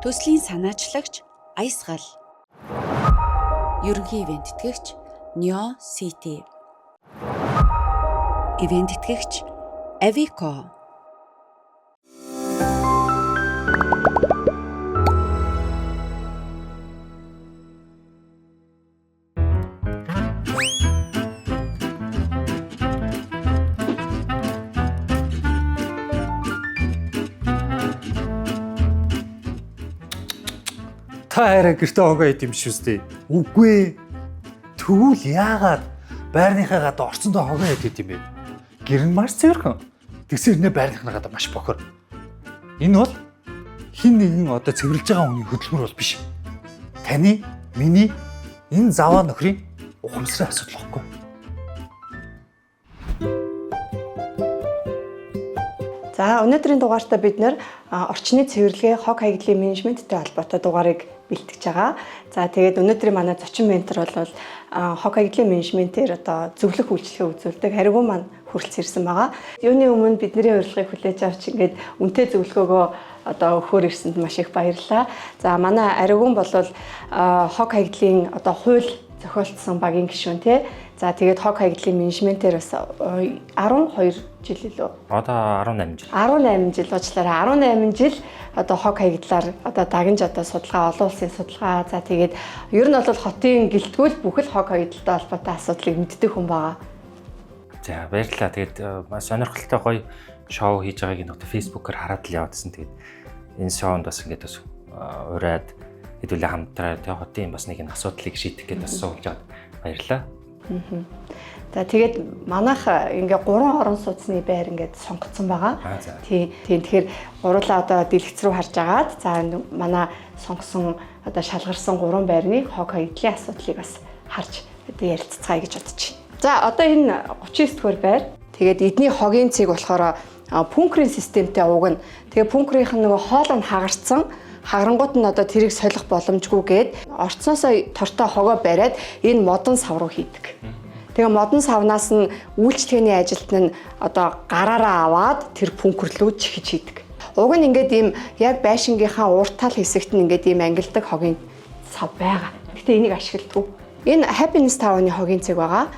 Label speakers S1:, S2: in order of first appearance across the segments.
S1: Төслийн санаачлагч Аясгал. Ерөнхий ивент тэтгэгч Neo City. Ивент тэтгэгч Avico.
S2: Та хайраа гэртээ хогоо ид юм шүү дээ. Үгүй ээ. Тэгвэл яагаад байрныхаа гадаа орцондоо хогоо идэт юм бэ? Гэр нь маш цэвэрхэн. Тэгсэн хэрнээ байрныхаа гадаа маш бохор. Энэ бол хин нэгэн одоо цэвэрлж байгаа хүний хөдөлмөр бол биш. Таны, миний энэ заваа нөхрийн ухамсарын асуудал байхгүй.
S3: За өнөөдрийн дугаартаа бид нэр орчны цэвэрлэгээ хог хаягдлын менежменттэй холбоотой дугаарыг бэлтгэж байгаа. За тэгээд өнөөдрийн манай зочин ментор бол хог хаягдлын менежментээр одоо зөвлөх үйлчилгээ үзүүлдэг Хариугүн маань хүрэлцэн ирсэн байгаа. Юуны өмнө бидний урилгыг хүлээж авч ингээд үнэтэй зөвлөгөөгөө одоо өгөхөөр ирсэнд маш их баярлалаа. За манай Ариугүн бол хог хаягдлын одоо хууль зохиолдсон багийн гишүүн тий. За тэгээд хог хаягдлын менежментээр бас 12 жил илүү.
S4: Одоо 18 жил.
S3: 18 жил уучлаарай. 18 жил одоо хог хаягдлаар одоо дагнж одоо судалгаа олон улсын судалгаа. За тэгээд ер нь бол хотын гэлтгүүл бүхэл хог хаягдaltaй холбоотой асуудлыг мэддэг хүн байгаа.
S4: За баярлалаа. Тэгээд маш сонирхолтой гоё шоу хийж байгааг нь одоо Facebook-оор хараад л яваадсэн. Тэгээд энэ шоунд бас ингээд бас ураад хэдүүлээ хамтраа тэг хотын бас нэг энэ асуудлыг шийдэх гээд бас суулж аваад баярлалаа.
S3: За тэгээд манайх ингээ гурван орон сууцны байр ингээд сонгоцсон байгаа. Тий. Тийм тэгэхээр гурлаа одоо дэлгэц рүү харж агаад за манай сонгосон одоо шалгарсан гурван байрны хог хаягдлын асуудлыг бас харж одоо ярилццгаая гэж бодож байна. За одоо энэ 39 дугаар байр. Тэгээд эдний хогийн цэг болохоор пүнкрийн системтэй уг нь. Тэгээ пүнкрийнх нь нөгөө хоол нь хагарцсан хагарангууд нь одоо тэрийг солих боломжгүйгээд орцноосоо тортой хогоо бариад энэ модон сав руу хийдэг. Тэгээ модон савнаас нь үйлчлэгээний ажилтан нь одоо гараараа аваад тэр пүнкэрлүү чихэж хийдэг. Уг нь ингээд ийм яг байшингийнхаа урт тал хэсэгт нь ингээд ийм ангилдаг хогийн сав байгаа. Гэтэ энийг ашигладаг. Энэ Happiness Town-ы хогийн цэг байгаа.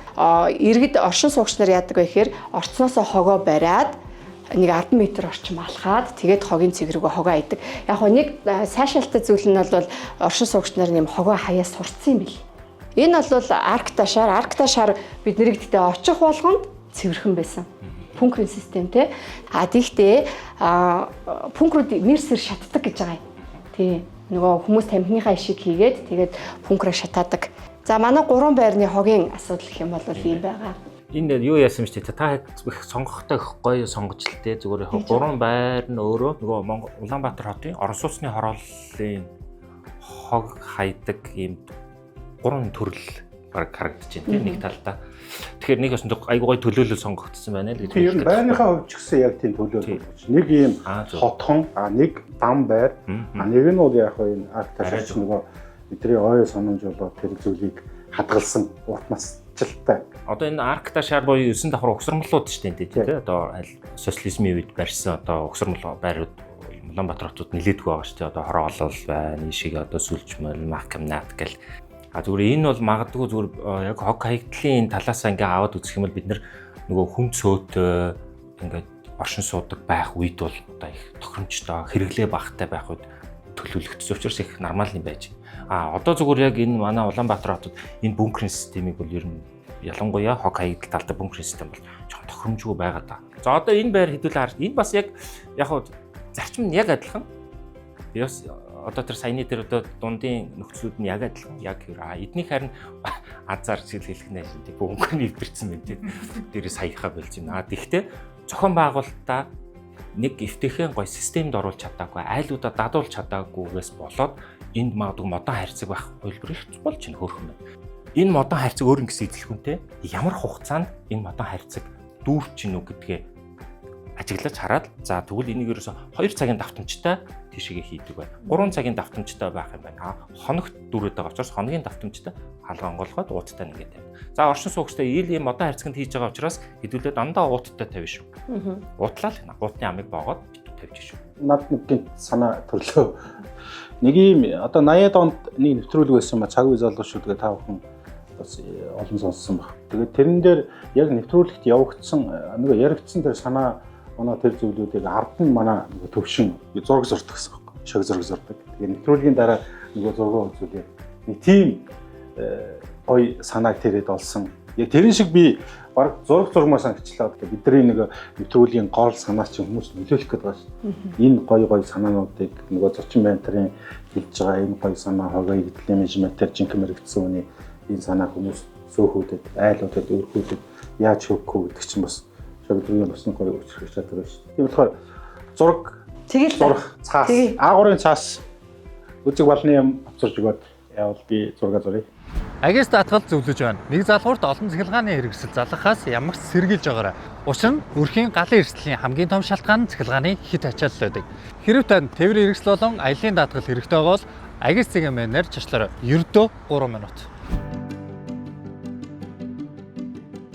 S3: Иргэд оршин суугч нар яадаг вэ гэхээр орцноосоо хогоо бариад нэг 10 м орчим алхаад тэгээд хогийн цэг рүүгээ хогоо айдаг. Яг хоо нэг сайшаалтай зүйл нь бол оршин суугч нар нэм хогоо хаяа сурцсан юм бил. Энэ бол Аркта шар, Аркта шар бид нэрийг гэхдээ очих болгонд цэвэрхэн байсан. Пүнкрийн систем те. А тийхтэй пүнкрүүд мэрсэр шатдаг гэж байгаа юм. Тий. Нөгөө хүмүүс тамхиныхаа ишиг хийгээд тэгээд пүнкрээ шатаадаг. За манай гурван байрны хогийн асуудал гэх юм бол ийм байгаа.
S4: Энэ юу яасан юм бэ? Та их сонгохтой их гоё сонгочлээ. Зүгээр яг гурван байр нь өөрөө нөгөө Монгол Улаанбаатар хотын орон сууцны хорооллын хог хайдаг ийм гурван төрөл баг харагдаж байна тийм нэг талдаа. Тэгэхээр нэг бас айгуу гоё төлөөлөл сонгогдсон байна л гэж.
S5: Тэр нь байрныхаа хувьд ч гэсэн яг тийм төлөөлөл болж. Нэг ийм хотхон, нэг дам байр, нэг нь бол яг энэ арт ташаач нөгөө бидний ой санамж болоод тэр зүйлийг хадгалсан урт насжилттай.
S4: Одоо энэ Аркта шар буюу 9 давхар угсармлууд шүү дээ тийм одоо аль социализмын үед барьсан одоо угсармал байрууд Улаанбаатар хотод нилээдгүй байгаа шүү дээ. Одоо хороолол байна, ишиг одоо сүлжмөл, Макамнат гэл. А зүгээр энэ бол магадгүй зүгээр яг хог хаягдлын энэ талаасаа ингээ аваад үзэх юм бол бид нөгөө хүн цөөтэй ингээд оршин суудаг байх үед бол одоо их тохиромжтой, хэрэглээ багтай байх үед төлөвлөгдсөн учраас их нормал юм байж. А одоо зүгээр яг энэ манай Улаанбаатар хотод энэ бункерийн системийг бол ер нь ялангуяа хог хаягдал талтай бункерийн систем бол жоохон тохиромжгүй байгаа даа. За одоо энэ байр хэдүүлээ харж энэ бас яг яг хуу зарчим нь яг адилхан. Бас одоо тэр саяны тэр одоо дундын нөхцлүүд нь яг адилхан яг эднийх харин азар шиг хэлэх нэ тийм бункер нэвтэрсэн байх тийм. Дээрээ саяхаа болж байна. А тэгвэл зохион байгуулалтаа нэг эвтэйхэн гой системд оруулж чадаагүй, айлуудаа дадуулж чадаагүйгээс болоод энд магадгүй модон хайрцаг байх хувилбар их болж байна хөөрхөн байна. Энэ модон хайрцаг өөр ингэсэн эзлэхүнтэй ямар хугацаанд энэ модон хайрцаг дүүрч гинүү гэдгээ ажиглаж хараад за тэгвэл энийг ерөөсө 2 цагийн давтамжтай тийшээгээ хийдэг байна. 3 цагийн давтамжтай байх юм байна. Хоногт дүүрээд байгаа учраас хоногийн давтамжтай хаалга онгоолгоод ууттай нэгээ тавина. За оршин суугчтай ил ийм модон хайрцагт хийж байгаа учраас хэдүүлээ дандаа ууттай тавина шүү. Уутлаа л уутны амыг боогоод битүү тавьж шүү.
S5: Над нэг гинт санаа төрлөө. Нэг ийм одоо 80-ад онд нэг нэвтрүүлэг байсан ба цаг үе залуучууд тэгээ та бүхэн бас олон сонссон баг. Тэгээд тэрэн дээр яг нэвтрүүлэгт явагдсан нөгөө яригдсан тэр санаа оноо тэр зүйлүүдийг ард нь манай нөгөө төвшин зураг зурдаг гэсэн байхгүй. Шог зураг зурдаг. Тэгээд нэвтрүүлгийн дараа нөгөө зураг үзүүлээ. Нэг тийм гоё санааг тэрэд олсон. Яг тэрэн шиг би баг зураг зурмаар санагчлаа. Бидний нэг нэвтрүүлгийн гол санаа чинь хүмүүс нөлөөлөх гэдэг байгаа шүү дээ. Энэ гоё гоё санаануудыг нөгөө зочин менторын хэлж байгаа энэ гоё санаа хогоо игдлийн менежментээр жинхэнэ мэрэгдсэн үний энэ санаа хүмүүс сөөхүүдэд, айлуудад, өрхүүдэд яаж хөгөх үү гэдэг чинь бас шогдрын бас нэг гоё өчрөх чадвар шүү дээ. Тийм болохоор зураг
S3: Тэгэл
S5: зурах цаас А3-ын цаас үзэг балны юм авчирч өгөөд явал би зураг зуръя.
S2: Агис даатгал зөвлөж байна. Нэг залхуурт олон цахилгааны хэрэгсэл залгахаас ямар ч сэргийлж байгаарай. Учир нь өрхийн галын эрсдлийн хамгийн том шалтгаан нь цахилгааны хит ачаалал байдаг. Хэрв танд тээврийн хэрэгсэл болон аялын даатгал хэрэгтэй байгаа бол Агис цэгийн-нээр чачлаарай. Ердөө 3 минут.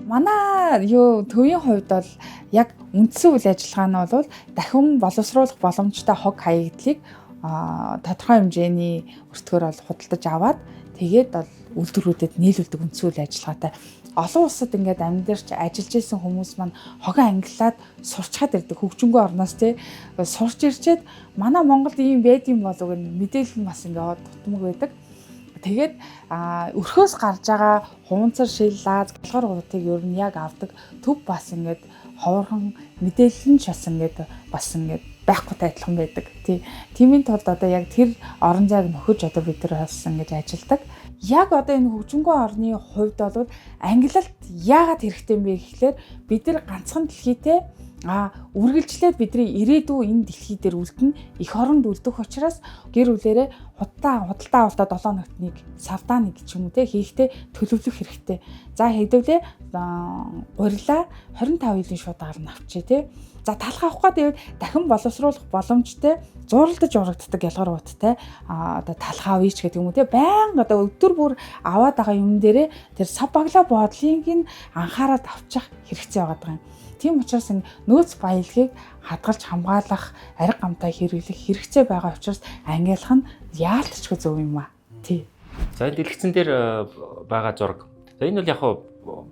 S6: Манай юу төвийн хувьд бол яг үндсэн үйл ажиллагаа нь бол дахин боловсруулах боломжтой хог хаягдлыг тодорхой хэмжээний өртгөөр бол худалдаж аваад тэгээд бол үйлдвэрүүдэд нийлүүлдэг үндсэн үйл ажиллагаатай. Олон улсад ингээд амьдарч ажиллаж исэн хүмүүс маань хогоо ангилаад сурчхаад ирдэг хөгжингөө орноос тий сурч ирчээд манай Монголд ийм байд юм болов гэх мэдээлэл нь бас ингээд тутмаг байдаг. Тэгээд өрхөөс гарч байгаа хуунцар шил лаз галгар уутыг ер нь яг авдаг төв бас ингээд ховорхон мэдээлэл нь ч бас ингээд байхгүй адилхан байдаг. Тий. Тиймийн тулд одоо яг тэр орон зайг нөхөж одоо бид нар бас ингэж ажилдаг. Яг одоо энэ хөгжингөө орны хувьд бол ангилалт яагаад хэрэгтэй юм бэ гэхлээр бид нар ганцхан дэлхийтэй үргэлжлээд бидний ирээдүй энэ дэлхий дээр үлдэнэ, эх оронд үлдэх учраас гэр бүлэрээ худалдаа авалтаа 7 хоногт нэг савдаа нэг ч юм уу те хийхдээ төлөвлөх хэрэгтэй. За хэдвүлээ гурилаа 25 жилийн шууд агаар нь авчээ те. За талх авах гэдэг дахин боловсруулах боломжтой зууралдаж урагддаг ялгар ууттай одоо талх авъя ч гэдэг юм уу те байнга одоо өдөр бүр аваад байгаа юм дээрээ тэр сав баглаа бодлыг нь анхаарал авчих хэрэгцээ байгаа юм. Тийм учраас энэ нөөц баялагийг хадгалж хамгаалах, арга гамтай хэрэглэх хэрэгцээ байгаа учраас ангилах нь яалтчгүй зөв юм аа. Тий.
S4: За энэ дэлгэцэн дээр байгаа зураг. За энэ бол яг хаа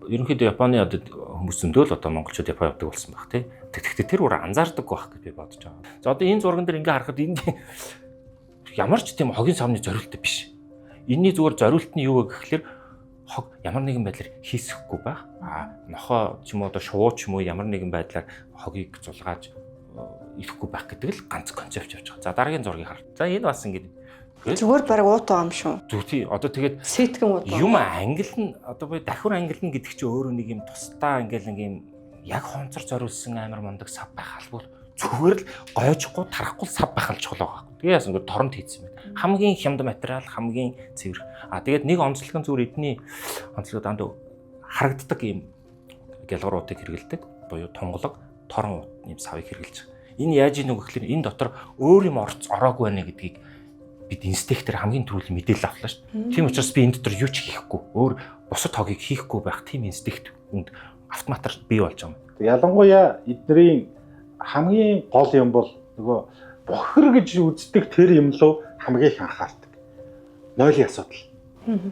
S4: ерөнхийдөө Японы одоо хүмүүс зөндөө л одоо монголчууд Япон явдаг болсон байх тий. Тэгэхдээ тэр бүр анзаардаг байх гэж би бодож байгаа. За одоо энэ зурган дээр ингээ харахад энд ямар ч тийм хогийн савны зориулттай биш. Энийний зүгээр зориулт нь юу вэ гэхлээр хог ямар нэгэн байдлаар хийсэхгүй байх. Нохоо ч юм уу одоо шувуу ч юм уу ямар нэгэн байдлаар хогийг зулгааж ирэхгүй байх гэдэг л ганц концепт явж байгаа. За дараагийн зургийг хар. За энэ бас ингэ
S3: зүгээр бараг уут байгаа юм шүү.
S4: Зүг тий. Одоо тэгээд
S3: сэтгэн уут.
S4: Юм ангилна одоо би дахиур ангилна гэдэг чинь өөрөө нэг юм тусдаа ингээл нэг юм яг хонцор зориулсан амар мундаг сав байх албал зүгээр л гоёжихгүй тарахгүй сав байх л чухал байгаа. Тэгээ яасан ингээд торонт хийсэн байна. Хамгийн хямд материал, хамгийн цэвэр. Тэгээд нэг онцлог нь зүгээр эдний онцлог дандаа харагддаг юм гялгар уутыг хэрэгэлдэг. Буюу тунгалаг, торон уут юм савыг хэрэглэж байгаа. Энэ яаж ийнү гэхлээр энэ дотор өөр юм ороогүй байна гэдгийг бид инстинктээр хамгийн түрүүлийн мэдээлэл авлаа шүү дээ. Тийм учраас би энэ дотор юу ч хийхгүй, өөр бусад хогийг хийхгүй байх тийм инстинкт хүнд автоматар бий болж байгаа юм.
S5: Ялангуяа эднэрийн хамгийн гол юм бол нөгөө бохир гэж үздэг тэр юм лөө хамгийн их анхаардаг. Нойлын асуудал.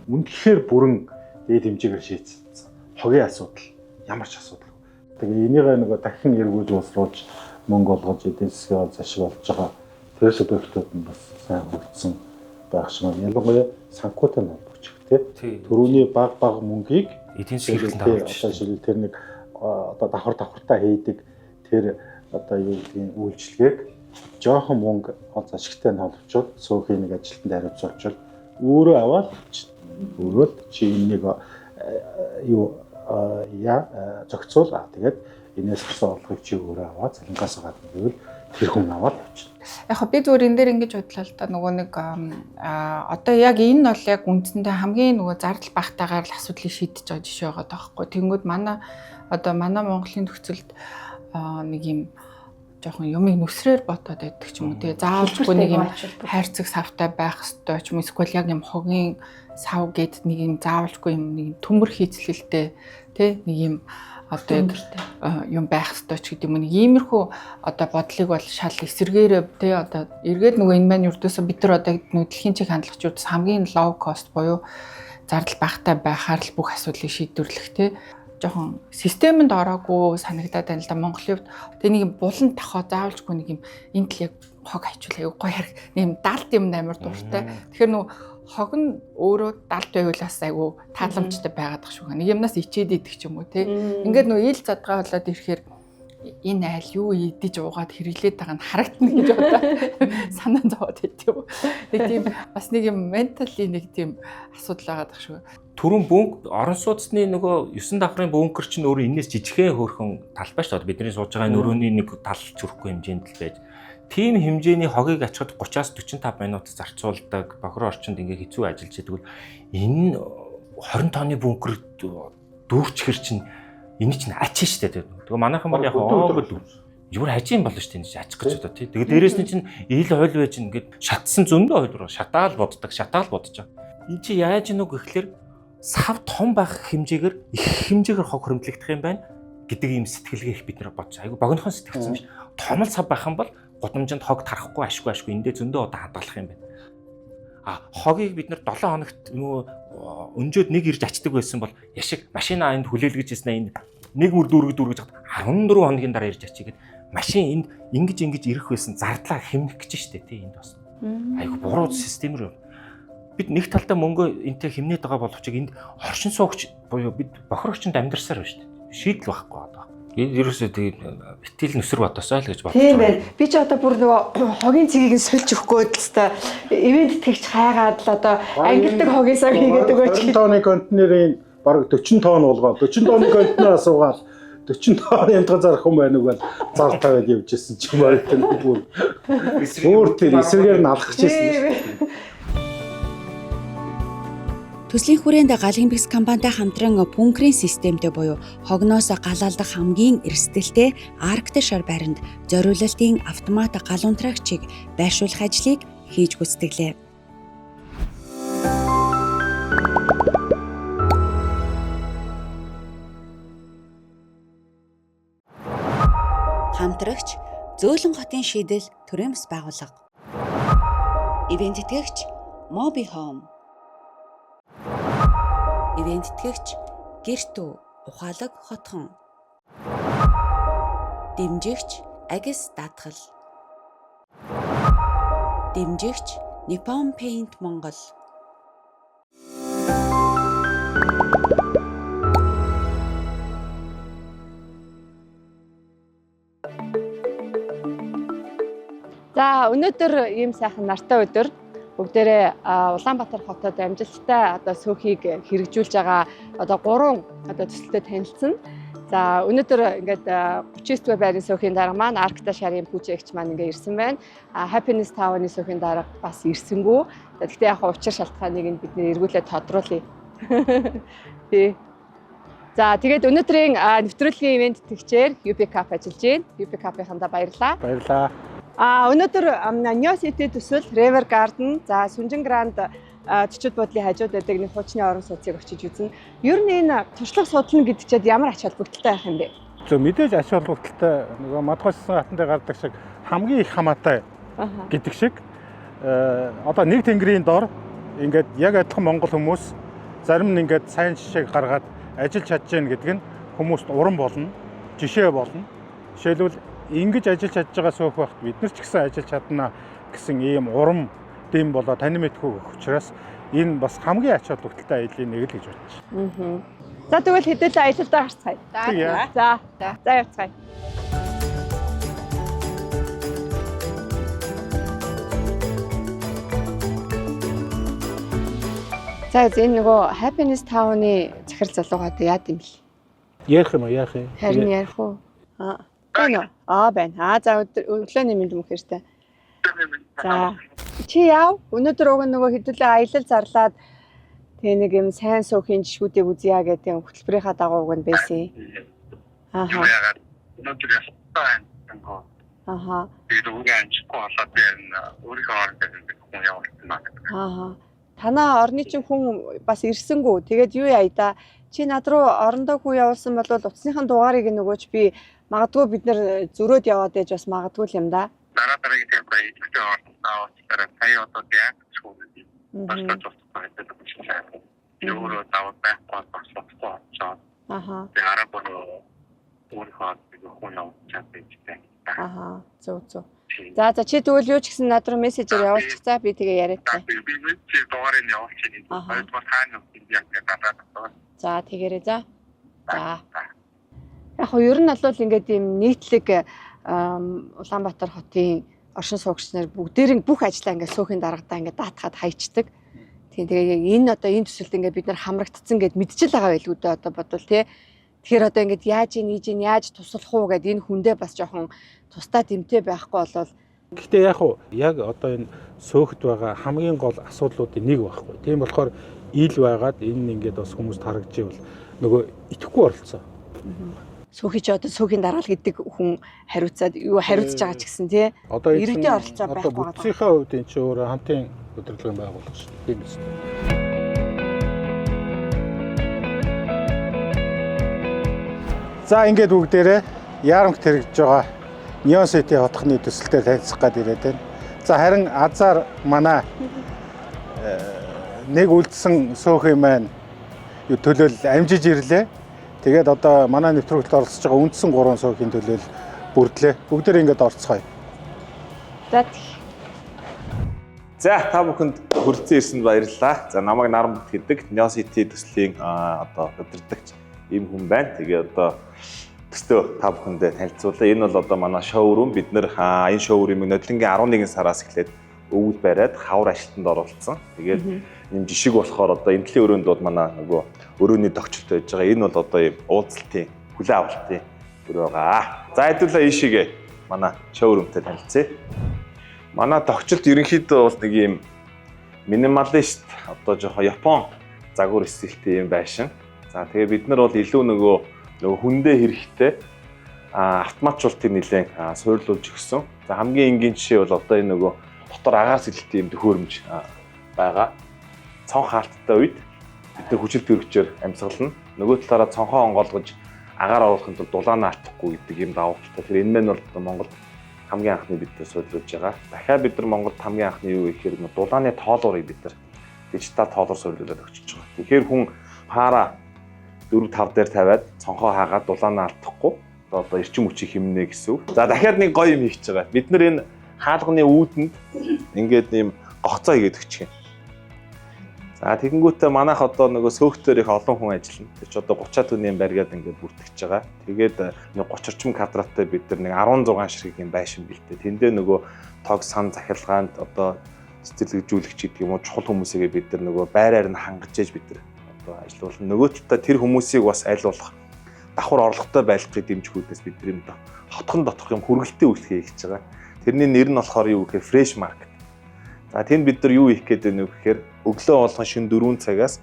S5: Үнэхээр бүрэн дээд хэмжээгээр шийдсэн. Хогийн асуудал, ямар ч асуудал. Тэгээ энийгээ нөгөө дахин эргүүлж боловсруулж мөнгө олгож эдийн засгийн зашиг болж байгаа тэр субъектууд нь бас сайн хөгжсөн байх шиг байна. Ялангуяа санхүүтэй холбогдчих тий. Төрөүний баг мөнгийг
S4: эдийн засгийн хэрэглээнд оруулж
S5: одоо жишээл тэр нэг одоо давхар давхартаа хийдэг тэр одоо юу гэдгийг үйлчлэгийг жоохон мөнгө ол ашигтай нь холбочвол цөөхөн нэг ажилтнанд хариуцуулчвал өөрөө аваад өөрөө л чи энэнийг юу яа зохицуул тэгээд энэс гарсан орлогыг чи өөрөө аваад цалингаас гадна гэвэл тэр хүн аваад явчихна.
S7: Яг би зүгээр энэ дээр ингэж бодлоо л да нөгөө нэг одоо яг энэ бол яг үндсэндээ хамгийн нөгөө зардал багтаагаар л асуудлыг шийдэж байгаа жишээ байгаа таахгүй. Тэнгүүд манай одоо манай Монголын төгсөлд нэг юм жоохон юмыг нүсрээр ботоод байдаг ч юм уу тий. Заавалжгүй нэг юм хайрцаг савтай байх ёстой ч юм эсвэл яг юм хогийн сав гэд нэг юм заавалжгүй юм нэг юм төмөр хийцлэлтэй тий нэг юм одоо яг юм байх ёстой ч гэдэг юм. Нэг иймэрхүү одоо бодлыг бол шал эсэргээрээ тий одоо эргээд нөгөө энэ маань ердөөсөө бид нар одоо нөгөө дэлхийн чиг хандлага ч ердөөс хамгийн low cost буюу зардал багатай байхаар л бүх асуудлыг шийдвэрлэх тий жоохон системэнд ороогүй санагдаад байна л да Монголын хувьд. Тэгээ нэг юм булан тахоо заавалжгүй нэг юм энд л яг хог хайчвал аюу гоё хэрэг нэг юм далд юм амар дуртай. Тэгэхээр нөгөө хог нь өөрөө далд байвал бас айгүй тааламжтай байгаад тах шүү. Нэг юмнаас ичээд идэх ч юм уу те. Ингээд нөгөө ил задгаа болоод ирэхээр энэ айл юу идэж уугаад хэрэглээд байгаа нь харагдана гэж одоо санаа зовоод байт юм. Нэг тийм бас нэг юм ментали нэг тийм асуудал байгаад тах шүү.
S4: Түрүүн бөөнк орон сууцны нөгөө 9 давхрын бөөнкөр чинь өөрөө энэс жижигхэн хөөрхөн талбай шүү дээ. Бидний сууж байгаа энэ өрөөний нэг тал чүрэхгүй хэмжээнд л байж. Тийм хэмжээний хогийг ачхад 30-аас 45 минут зарцуулдаг. Бохор орчинд ингээ хэцүү ажиллаж идэг бол энэ 20 тонны бөөнкөр дүүрчхэр чинь энэ чинь ач шүү дээ. Тэгээ манайхан бол яг оогод юу хажийн болно шүү дээ энэ чинь ачих гэж одоо тий. Тэгээ дээрэс нь чинь ил хойл байж ингээд шатсан зөндөө хойл руу шатаал боддог, шатаал бодож байгаа. Энд чи яаж нүг гэхлээр сав том байх хэмжээгээр их хэмжээгээр хог хөрөмтлөгдөх юм байна гэдэг ийм сэтгэлгээ их бид нар бодож айгу богинохон сэтгэлсэн биш. Том л сав байх юм бол гудамжинд хог тарахгүй ашгүй ашгүй эндээ зөндөө одоо хадгалах юм байна. А хогийг бид нар 7 хоногт нөгөө өнжөөд нэг ирж ачдаг байсан бол яшиг машина энд хүлээлгэж ирсэн энд нэг мөр дүүрэг дүүргэж хахад 14 хоногийн дараа ирж ачигээд машин энд ингэж ингэж ирэх байсан зардлаа хэмнэх гэж штэ тий энд бас. Айгу буруу систем рүү. Бид нэг талдаа мөнгө энтэй хэмнээд байгаа боловч энд оршин суугч буюу бид бохор орчинд амьдарсаар байна штэ. Шийдэл байхгүй одоо. Энэ ерөөсөө тэгээд битгийл нүсэр бодосоо л гэж бодож
S3: Тийм байна. Би ч одоо бүр нөгөө хогийн цэгийг нь сольж өгөхгүй л хэвээр ивент тэтгэгч хайгаад л одоо ангилдаг хогийн сав хийгээд өгөөч
S5: 20 тонны контейнерийн бараг 40 тонн болгоод 40 тонны контейнер асуугаал 40 тонн янтга зарах юм байна уу гэж зар тавиад явж исэн ч юм аа тэр бүр өөр тэр эсрэгээр нь алхах гэсэн шүү.
S1: Төслийн хүрээнд Галын бэкс компанитай хамтран бункерийн системтэй буюу хогноос галаалдах хамгийн эрсдэлтэй Арктик шар байранд зориулалтын автомат галуун тракчийг байршуулах ажлыг хийж гүйцэтгэлээ. Хамтрагч Зөөлөн хотын шийдэл төрийн бас байгууллага. Ивент тэтгэгч Mobi Home. Ивент тэтгэгч Гэртүү ухаалаг хотхон. Дэмжигч Агис даатгал. Дэмжигч Nippon Paint Монгол.
S3: За өнөөдөр ийм сайхан нартай өдөр бүгдээрээ Улаанбаатар хотод амжилттай одоо сөөхийг хэрэгжүүлж байгаа одоо 3 одоо төсөлтэй танилцсан. За өнөөдөр ингээд 39 дугаар байрны сөхийн дарга маань Аркта шарын пүүжэгч маань ингээд ирсэн байна. Happiness Town-ы сөхийн дарга бас ирсэнгүү. Гэхдээ яг учир шалтгааныг нь бид нэр эргүүлээд тодруулъя. Тий. За тэгээд өнөөдрийн нэвтрүүлгийн ивент тэтгэгчээр UP Cup ажиллаж байна. UP Cup-ийнхандаа баярлалаа.
S5: Баярлалаа.
S3: Өнөөдөр Neo City төсөл River Garden, за Сүнжин Гранд төчөд буудлын хажууд байдаг нэг хуучны орон сууцыг очиж үзнэ. Ер нь энэ туршлага судлана гэдэг чад ямар ач холбогдолтой байх юм бэ?
S5: Зөв мэдээж ач холбогдолтой нөгөө мадгойсон хатан дээр гардаг шиг хамгийн их хамаатай гэдэг шиг одоо нэг тэнгэрийн дор ингээд яг адилхан монгол хүмүүс зарим нь ингээд сайн жишээг гаргаад ажиллаж чадж гэн гэдэг нь хүмүүст урам болно, жишээ болно. Жишээлбэл ингэж ажиллаж чадж байгаа сөөх байхад бид нар ч гэсэн ажиллаж чадна гэсэн ийм урам дэм болоо тань мэдхүү өгөх учраас энэ бас хамгийн ач холбогдолтой аяллаа нэг л гэж бодож
S3: байна. За тэгвэл хэдүүлээ аялалдаа гарцгаая. За. За явцгаая. За энэ нөгөө Happiness Town-ы захирал залуугаа одоо яад юм бэл?
S5: Ярих юм уу? Яах юм?
S3: Харин ярих уу? Аа. Байна уу? Аа байна. Аа за өглөөний мэнд мөх хэрэгтэй. За чи яав? Өнөөдөр уг нөгөө хэдүүлээ аялал зарлаад тэгээ нэг юм сайн суухийн жишгүүдийг үзье гэдэг хөтөлбөрийнхаа дагуу уг нь байсан. Ааха.
S8: Өнөөдөр ястай байна.
S3: Ааха.
S8: Тэгээд өөрөө амжихгүй болоод би өөрийнхөө орон дээр хүн явуулсан байна.
S3: Ааха. Танаа орны чинь хүн бас ирсэнгүү. Тэгээд юу яа да. Чи над руу орондоо хүү явуулсан бол утасныхын дугаарыг нөгөөч би магадгүй бид нэр зөрөөд яваад ээж бас магадгүй л юм да.
S8: Дараа дараагийн таймбай идэвхтэй оролцоо уучлаарай. Сая одоо яг ч хүн бас тусах байдаг юм шиг байна. Би өөрөө даваад байхгүй бас болохгүй болчиход.
S3: Аха.
S8: Тэгээ араа бүр өөрийнхөө хүн явуулчихад байж таа.
S3: Аха. Зөв зөв. За за чи тэгвэл юу ч гэсэн над руу мессежээр явуулчих за би тэгээ яриатай.
S8: Би би чи дугаарыг явуулчих. Хоёрдугаар хаана юм яг гадаад.
S3: За тэгээрэй за. За. Яг хоо ер нь бол ингээд ийм нийтлэг Улаанбаатар хотын оршин суугч нар бүгдээрэн бүх ажлаа ингээд сүүхийн даргадаа ингээд даатгаад хайчдаг. Тийм тэгээ яг энэ одоо энэ төсөлд ингээд бид нар хамрагдцсан гэд мэдчил байгаа байлгүй дээ одоо бодвол тий. Тэгэхээр одоо ингээд яаж ийн ийж ийн яаж туслах уу гэд энэ хүндээ бас жоохон тусдаа дэмтэй байхгүй болол.
S5: Гэхдээ яг уу яг одоо энэ сөөхд байгаа хамгийн гол асуудлуудын нэг байхгүй. Тийм болохоор ил байгаад энэ ингээд бас хүмүүст харагдчихвал нөгөө итгэхгүй оролцоо.
S3: Сөөхий ч одоо сөхийн даргаал гэдэг хүн хариуцаад юу хариуцж байгаа ч гэсэн тий.
S5: Одоо
S3: иргэдийн оролцоо байхгүй
S5: байгаа. Одоо бүтцийнхээ хувьд энэ чинь өөрөө хамтын удирдлагын байгууллага шүү дээ. Тийм биз. За ингээд бүгдээрээ яарамт хэрэгжиж байгаа Neon City хотхны төсөлтэй танилцах гээд ирээд байна. За харин азар манай нэг үлдсэн сөөх юм байна. Төлөөл амжиж ирлээ. Тэгээд одоо манай нэвтрүүлэгт оролцож байгаа үндсэн 3 суухийн төлөөл бүрдлээ. Бүгдээр ингээд орцгоё.
S3: За
S9: За та бүхэнд хүрэлцэн ирсэнд баярлалаа. За намайг Наранбат гэдэг Neon City төслийн одоо удирдагч ийм хүн байна. Тэгээ одоо төслөө та бүхэндээ танилцуулъя. Энэ бол одоо манай шоурум. Бид нэр энэ шоурумыг нодлонгийн 11 сараас эхлээд өвөл бариад хавар ажилтнанд оруулсан. Тэгээд ийм жишг болохоор одоо энэ төрлийн өрөөнд бол манай нөгөө өрөөний тогтчлт байж байгаа. Энэ бол одоо ийм уулзалтын хүлээн авалтын өрөө байгаа. За хэдүүлээ ийшээгээ манай шоурумтай танилцъя. Манай тогтчлт ерөнхийдөө бол нэг ийм минималист одоо жоохон Япон загвар стилтэй юм байшин. За тэгээ бид нар бол илүү нөгөө хүндээ хэрэгтэй автоматжуулалтыг нэлээд суйрлуулж өгсөн. За хамгийн энгийн жишээ бол одоо энэ нөгөө дотор агаар сэлэлтийн юм төхөөрөмж байгаа. Цонх хаалттай үед бид нар хүчил төрөгчөөр амьсгална. Нөгөө талаараа цонхоо онгойлгож агаар оруулахын тулд дулаанаа алдахгүй гэдэг юм давуу талтай. Тэгэхээр энэ мэн бол Монголд хамгийн анхны бид нар суйрлуулж байгаа. Дахиад бид нар Монголд хамгийн анхны юу гэхээр дулааны тоолуурыг бид нар дижитал тоолуур суйрлуулад өгчөж байгаа. Тэгэхээр хүн пара 4-5 дээр тавиад цонхоо хаагаад дулаанаа алдахгүй одоо эрчим хүчийг хэмнэ гэсэн үг. За дахиад нэг гоё юм хийж байгаа. Бид нар энэ хаалганы үүдэнд ингээд ийм гогцоо хийгээд өгчих юм. За тэгэнгүүтээ манайх одоо нөгөө сөөхтөр их олон хүн ажиллана. Тэр чи одоо 30 түүний барьгаад ингээд бүртгэж байгаа. Тэгээд нэг 30 орчим квадраттай бид нар нэг 16 ширхэг юм байшин бэлтээ. Тэндээ нөгөө тог сан захиргаанд одоо цэцэрлэгжүүлэгч гэдэг юм уу чухал хүмүүсийгээ бид нар нөгөө байраар нь хангаж ээж бид нар одоо ажиллуулна. Нөгөө талдаа тэр хүмүүсийг бас аль болох давхар орлоготой байлгахыг дэмжих үүднээс бид нар юм хотхон доторх юм хүргэлтийн үйлчлэгээ хийж байгаа. Тэрний нэр нь болохоор юу гэхээр Fresh Market. За тэнд бид нар юу хийх гээд байна вэ гэхээр өглөө болгон шөнө 4 цагаас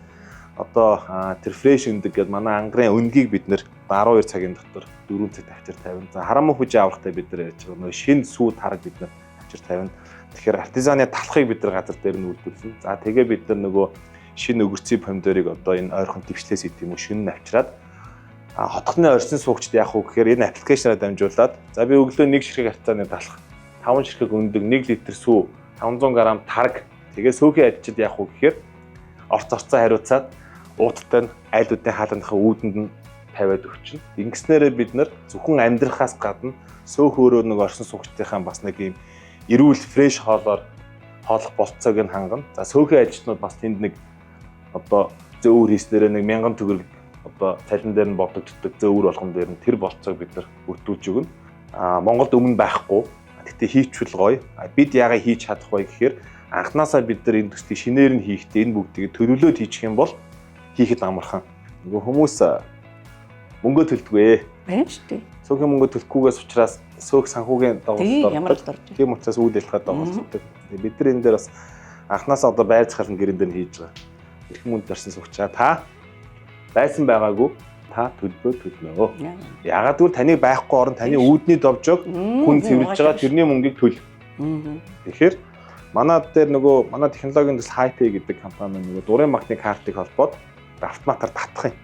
S9: одоо тэр fresh өндөг гэдэг манай ангарын өнгийг бид нэр 12 цагийн дотор 4 цаг тавчир тавина. За харамуу хүжээ аврахтай бид нар ярьж байгаа. Нөгөө шинэ сүү тараг бид нар тавчир тавина. Тэгэхээр артизаны талхыг бид нар газар дээр нь үйлдвэрлэнэ. За тэгээ бид нар нөгөө шинэ өгөрцийн помидорыг одоо энэ ойрхон дэвшлээс идэв юм уу шинэ навчраад хотхны орсын суугчд яах вэ гэхээр энэ аппликейшнаар дамжуулаад за би өглөө 1 ширхэг артизаны талх, 5 ширхэг өндөг, 1 литр сүү, 500 г тараг. Тэгээ сөөхийн ажилчид яах вэ гэхээр орц орцоо хариуцаад ууттай нь айлуудын хаалганыхаа үүдэнд нь тавиад өгчнө. Ингэснээрээ бид нар зөвхөн амьдрахаас гадна сөөх өөрөө нэг орсон суугчдынхаа бас нэг юм эрүүл фреш хоолоор хооллох болцоог нь хангана. За сөөхийн ажилчнууд бас тэнд нэг одоо зөөвөр хийснээрээ нэг 1000 төгрөг одоо цалин дээр нь бодогддог зөөвөр болгон дээр нь тэр болцоог бид нар бүрдүүлж өгнө. А Монголд өмнө байхгүй. Гэхдээ хийчвэл гоё. Бид яагаад хийж чадах вэ гэхээр анхнаасаа бид нар энэ төслийг шинээр нь хийхдээ энэ бүгдийг төлөвлөөд хийчих юм бол хийхэд амархан. Нөгөө хүмүүс мөнгө төлдөггүй.
S10: Байна шүү дээ.
S9: Сөөхийн мөнгө төлөхгүйгээс учраас сөөх санхүүгийн
S10: дагуулт ордог.
S9: Тийм учраас үйл ажиллагаа дагуулдаг. Бид нар энэ дээр бас анхнаасаа одоо байр захиалгын гэрэн дээр хийж байгаа. Эрхэм хүнд орсон суугчаа та байсан байгаагүй та төлбөө төлнө. Ягаад гэвэл таны байхгүй орон таны үүдний довжоог хүн цэвэрлж байгаа тэрний мөнгийг төл. Тэгэхээр Манай дээр нөгөө манай технологийн төсөл HiPay гэдэг компани нөгөө дурын банкны картыг холбоод автоматар татах юм.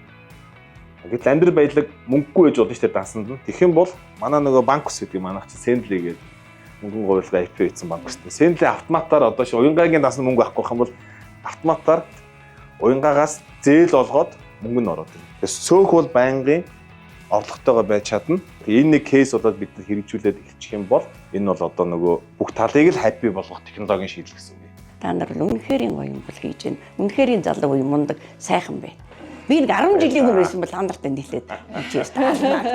S9: Гэтэл амьдрал баялаг мөнгөгүй байж болно шүү дээ дансанд нь. Тэгэх юм бол манай нөгөө банк ус гэдэг манайх чинь Sendly гэдэг мөнгөн говьлого IPO хийсэн банк ус. Sendly автоматар одоо ши уянгагийн дансанд мөнгө авахгүй байх юм бол автоматар уянгаагаас зээл олгоод мөнгө нь ороод ирнэ. Тэгэхээр сөөх бол байнгын орлоготойгоо байж чадна. Тэгээ энэ нэг кейс болоод бид нар хэрэгжүүлээд эхэлчих юм бол энэ бол одоо нөгөө бүх талыг л happy болгох технологийн шийдэл гэсэн үг юм.
S10: Та нар бол үнэхээр гоё юм бол хийж байна. Үнэхээр залуу үе мундаг сайхан байна. Би нэг 10 жилийн хүн байсан бол та нартай нийлээд очиж таарна.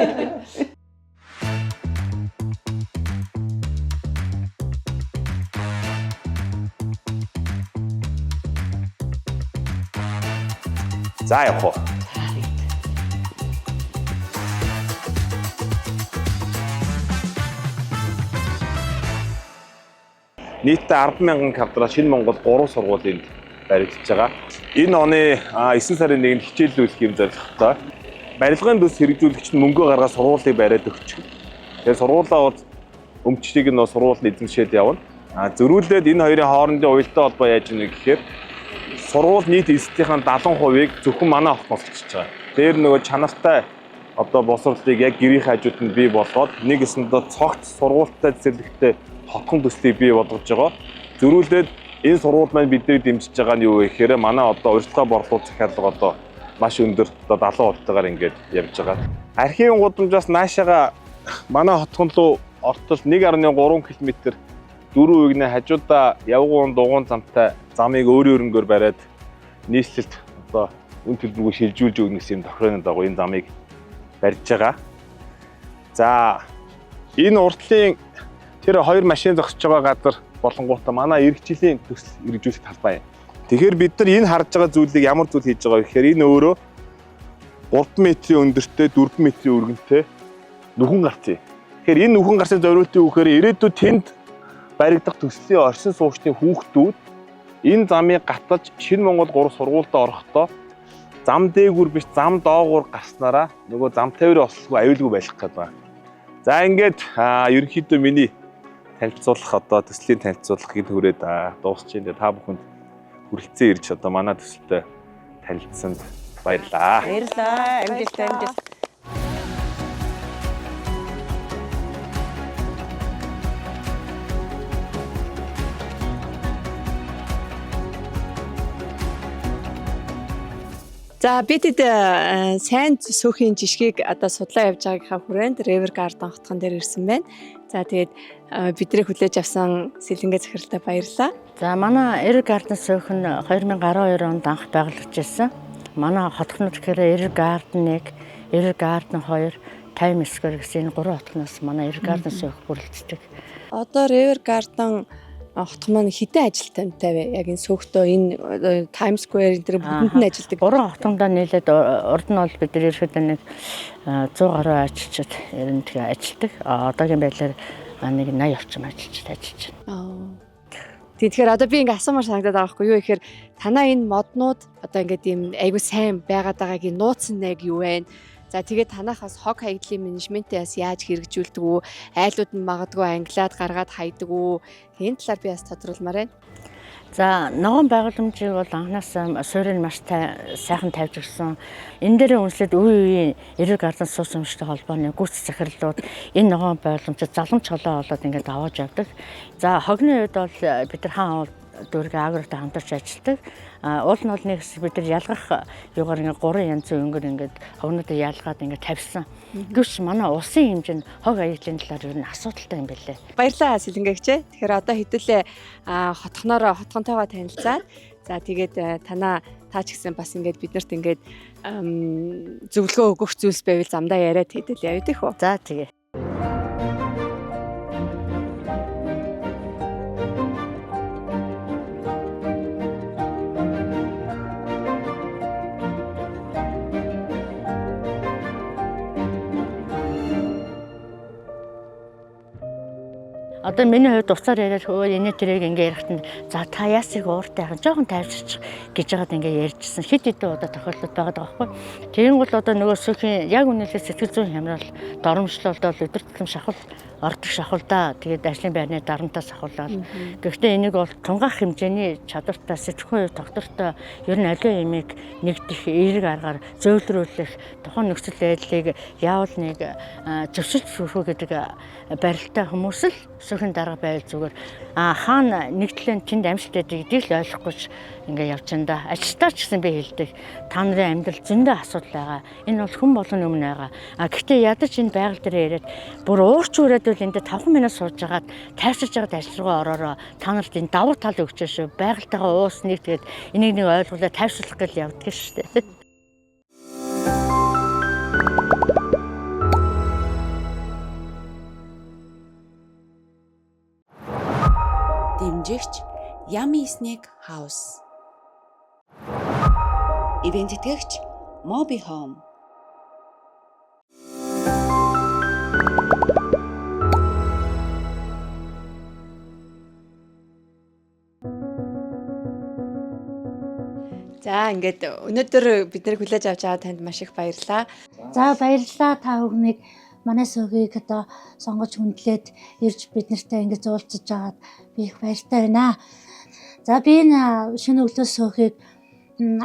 S9: За явах уу. Нийтдээ 10,000 квадрат Шинэ Монгол 3 сургууль энд баригдаж байгаа. Энэ оны 9 сарын 1-нд хичээллүүлэх юм зорилготой. Барилгын төс хэрэгжүүлэгч нь мөнгөө гаргаад сургуулийг бариад өгчих. Тэгээ сургуулаа бол өмчтийг нь сургууль нь эзэмшээд явна. Зөрүүлээд энэ хоёрын хоорондын уялдаа холбоо яаж ийнэ гэхээр сургууль нийт эзлэлтийн 70%-ийг зөвхөн манай хотноос өчөж байгаа. Дээр нөгөө чанартай одоо боловсролыг яг гэрийн хажууд нь бий болгоод нэг эсэндээ цогц сургуультай цэцэрлэгтэй хотхон төслийг бий болгож байгаа. Зөрүүлээд энэ сургууль маань бидний дэмжиж байгаа нь юу вэ гэхээр манай одоо урилга борлуулалт захиалга одоо маш өндөр одоо 70%-тайгаар ингээд явж байгаа. Архивын гудамжаас наашаага манай хотхон руу ортол 1.3 км 4% нэ хажуудаа явган дугуун замтай замыг өөрийн өрөнгөөр бариад нийслэлт одоо үн төлбөргүй шилжүүлж өгнө гэсэн юм тохирооны дагуу энэ замыг барьж байгаа. За энэ уртлын тэр хоёр машин зогсож байгаа газар болонгуудаа манай эх жилийн төсөл хэрэгжүүлэх талбай юм. Тэгэхээр бид нар энэ харж байгаа зүйлийг ямар зүйл хийж байгаа вэ гэхээр энэ өөрөө 3 метрийн өндөртэй 4 метрийн өргөнтэй нүхэн гарц юм. Тэгэхээр энэ нүхэн гарцын зориултын үхээр ирээдүйд тэнд баригдах төслийн оршин суугчдын хүүхдүүд энэ замыг гаталж Шинэ Монгол 3 сургуульд орохдоо зам дээгүүр биш зам доогуур гарснараа нөгөө зам тээврийн ослолгүй аюулгүй байх гэдэг байна. За ингээд ерөнхийдөө миний танилцуулах одоо төслийн танилцуулах гэд хүрээд дуусч байна. Та бүхэнд хүрэлцэн ирж одоо манай төсөлтэй танилцсанд баярлалаа.
S10: Баярлалаа. Амжилт амжилт.
S3: За бид сайн сөөхийн жишгийг одоо судлаа явж байгаагийнхаа хүрээнд River Garden хотхон дээр ирсэн байна. За тэгээд бидний хүлээж авсан Сэлэнгэ захиралтай баярлалаа.
S11: За манай River Garden сөөх нь 2012 онд анх байгуулагдчихсан. Манай хотхнууд гэхээр River Garden 1, River Garden 2, Times Square гэсэн энэ гурван хотхноос манай River Garden сөөх бүрэлддэг.
S3: Одоо River Garden хотхон маань хэдэн ажилтнтай вэ? Яг энэ сөөхтөө энэ Times Square энэ тэр бүхэнд нь ажилтдаг.
S11: Гурван хотондоо нийлээд урд нь бол бид ерөөхдөө нэг 100 гаруй ажилчид ер нь тэгээ ажилтдаг. Одоогийн байдлаар нэг 80 орчим ажилчид ажиллаж байна.
S3: Тэгэхээр одоо би ингээ асуумаар санагдаад байгаа байхгүй юу гэхээр танаа энэ моднууд одоо ингээд ийм айгу сайн байгаад байгаагийн нууц нь яг юу вэ? За тэгээд танахаас хог хаягдлын менежментээ бас яаж хэрэгжүүлдэг үү? Айлууд нь магадгүй англиад гаргаад хайдаг уу? Энэ талаар би бас тодруулмаар байна.
S11: За ногоон байгууламжийг бол анханасаа суурийг маш сайхан тавьж өгсөн. Энэ дээрээ үнслээд үе үеийн эрэг гардан суусан өмчтэй холбооны гүйц захирлууд энэ ногоон байгууламжид заламж холоо олоод ингээд аваад явдаг. За хогны үед бол бид нар хаан дүүргийн агротой хамтарч ажилладаг. Уул нь бол нэг хэсэг бид нар ялгах юугаар ингээд гурван янзын өнгөр ингээд хогнуудыг ялгаад ингээд тавьсан. Гэвч манай улсын хэмжээнд хог аяглын талаар ер нь асуудалтай юм байлээ.
S3: Баярлалаа Сэлэнгэгч. Тэгэхээр одоо хэдүүлээ хотхноороо хотхонтойгоо танилцаад за тэгээд танаа та ч гэсэн бас ингээд биднэрт ингээд зөвлөгөө өгөх зүйлс байвал замдаа яриад хэдэл явъя дэх үү.
S11: За тэгээ. Одоо миний хувьд уцаар яриад хөө энэ тэрийг ингээ ярихт нь за та яасыг ууртай хайх жоохон тайвширч гэж байгаад ингээ ярьжсэн хэд хэдэн удаа тохиолдол байгаа байхгүй. Тэгин бол одоо нөгөө сүүхийн яг үнэлээ сэтгэл зүйн хямрал доромжлолд бол өдөр тутам шахал ордог шахалдаа. Тэгээд ажлын байрны дарамтаас ахуулаад. Гэхдээ энийг бол тунгаах хэмжээний чадвартай, сэтгхүү тогтвортой ер нь аливаа юмыг нэгдэх эерэг аргаар зөөлрүүлэх тухайн нөхцөл байдлыг яавал нэг зөрчилж хүрэх гэдэг барилттай хүмүүс л сүүхийн дарга байвал зүгээр. Хаана нэгдлэн тэнд амжилт байдаг гэдгийг л ойлгохгүй ч ингээ явж энэ да. Ажилтаа ч гэсэн би хэлдэг. Та нарын амьдрал зөндөө асуудал байгаа. Энэ бол хүн болгоны өмнө байгаа. А гэхдээ ядаж энэ байгаль дээр ирээд бүр уурч үрээд бол энд 5 минут сууж хагаад тайвширж хагаад ажил руугаа ороороо та нарт энэ давуу тал өгч шүү. Байгальтайгаа уус нэг тэгээд энийг нэг ойлгуулаад тайвшруулах гэл явдаг шүү дээ.
S1: Дэмжигч Yummy Snack House. Ивент тэтгэгч Mobi Home.
S3: За ингээд өнөөдөр бид нарыг хүлээж авч байгаа танд маш их баярлалаа.
S12: За баярлалаа та бүхнийг манай сөөгийг одоо сонгож хүндлээд ирж бид нартай ингэж уулзаж байгаад би их баяртай байна. За би энэ шинэ өглөө сөөхийг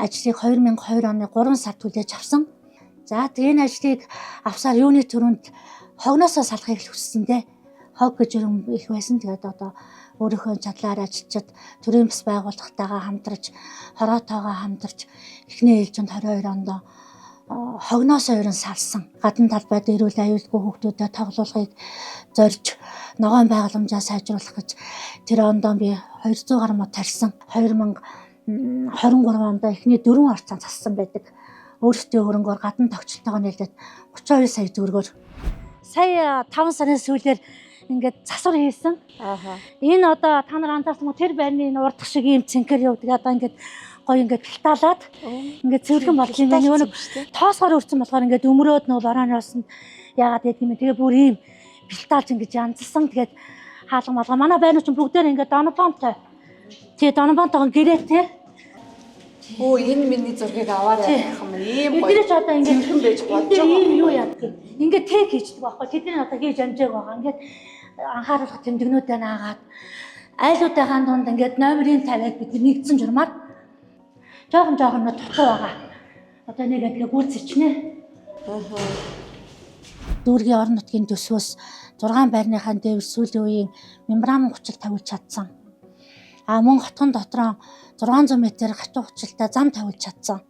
S12: ажлыг 2002 оны 3 сард хүлээж авсан. За тэгээ энэ ажлыг авсаар юуны түрүүнд хогноосоо салахыг л хүссэн дээ. Хог гэж юм их байсан. Тэгээд одоо өөрийнхөө чадлаар ажиллаж төрийн бас байгууллагатайгаа хамтарч, хороотойгоо хамтарч эхний ээлжинд 22 онд хогноосоо ерөн салсан. Гадна талбайд эрүүл аюулгүй хүүхдүүдэд тоглуулахыг зорж ногоон байгууламжаа сайжруулах гэж тэр ондоо би 200 гаруй мод тарьсан. 2023 онд эхний 4 орцоо зассан байдаг. Өөрсдийн хөрөнгөөр гадна тогтчлтойгоо нийлээд 32 сая төгрөгөөр. Сая 5 сарын сүүлээр ингээд засвар хийсэн. Энэ одоо та нар анзаарсан уу, тэр байрны энэ урдах шиг ийм цэнхэр явдаг. Одоо ингээд гоё ингээд пилталаад ингээд цэвэрхэн болж юм байна. Нөгөө нэг тоосгоор өрцөн болохоор ингээд өмрөөд нөгөө борооноос нь яагаад гэдэг юм бэ? Тэгээ бүр ийм пилталж ингээд янзлсан. Тэгээд хаалга малга манай байрны чинь бүгдээр ингээд донопонтой. Тэгээ донопонтойгоо гэрээтэй.
S6: Өө энэ миний зургийг аваарай гэх юм. Ийм гоё.
S12: Бид нар ч одоо ингээд
S6: цэвэрхэн байж бодож байгаа.
S12: Ийм юу яадаг. Ингээд тэг хийждэг байхгүй. Тэдний одоо хийж амжааг байгаа. Ингээд анхааруулах тэмдэгнүүдээ наагаад айлуудынхаа дунд ингээд номерын тавиад бид нэгдсэн журмаар жоохон жоохон дутуу байгаа. Одоо нэг адилхан гүйцэчнэ. Дүүргийн орон нутгийн төсвөөс 6 байрныхаа дээвэр сүүлийн үеийн мембран хүчил тавиулж чадсан. А мөн хотгон дотроо 600 м гачуу хүчилтэй зам тавиулж чадсан.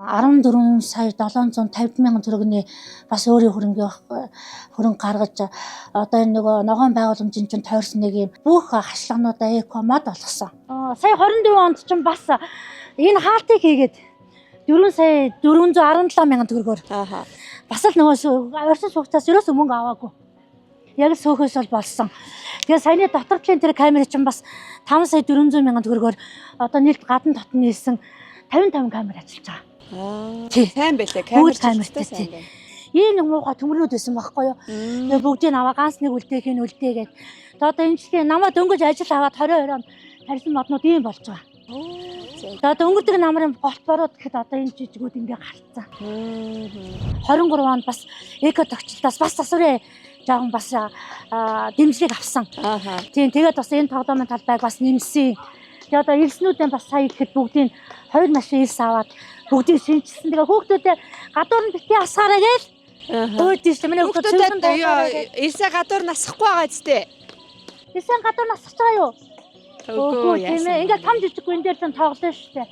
S12: 14 сая 750 мянган төгрөгийн бас өөрийн хөрөнгө гаргаж одоо энэ нөгөө ногоон байгууламжийн чинь тойрсон нэг юм бүх хашлагнуудаа эко мод болгосон. Сая 24 онд чинь бас энэ хаалтыг хийгээд 4 сая 417 мянган төгрөгөөр. Бас л нөгөө орчин суугчаас ерөөсөө мөнгө аваагүй. Яг л сөөхөөс бол болсон. Тэгээ саяны дотор талын тэр камер чинь бас 5 сая 400 мянган төгрөгөөр одоо нийт гадна дотн нийлсэн 55 камер ажиллаж байгаа.
S6: Сайн байлаа. Камер
S12: камертай
S6: сайн байна.
S12: Ийм нэг муухай төмрүүд байсан байхгүй юу? Тэгээ бүгдийг аваа ганц нэг үлдээх нь үлдээгээд. Тэгээ одоо энэ жилийн намаа дөнгөж ажил аваад 22 он тарьсан моднууд ийм болж байгаа. Тэгээ одоо өнгөрдөг намрын голт бороод гэхэд одоо энэ жижигүүд ингээ гарцсан. 23 онд бас эко тогтчлтаас бас засварын жоохон бас дэмжлэг авсан. Тийм тэгээд бас энэ тоглоомын талбайг бас нэмсэн. Тэгээ одоо элснүүдээ бас сая ихэд бүгдийг 2 машин элс аваад бүгдийг шинжилсэн. Тэгээ хүүхдүүдээ гадуур нь битгий асгаарай гээл өөдөн шүү. Миний
S6: хүүхдүүдэд элсээ гадуур нь асахгүй байгаа зү.
S12: Элсээ гадуур нь асах байгаа юу?
S6: Үгүй
S12: тийм ээ. Ингээд том жижиггүй энэ дээр ч тоглоно шүү дээ.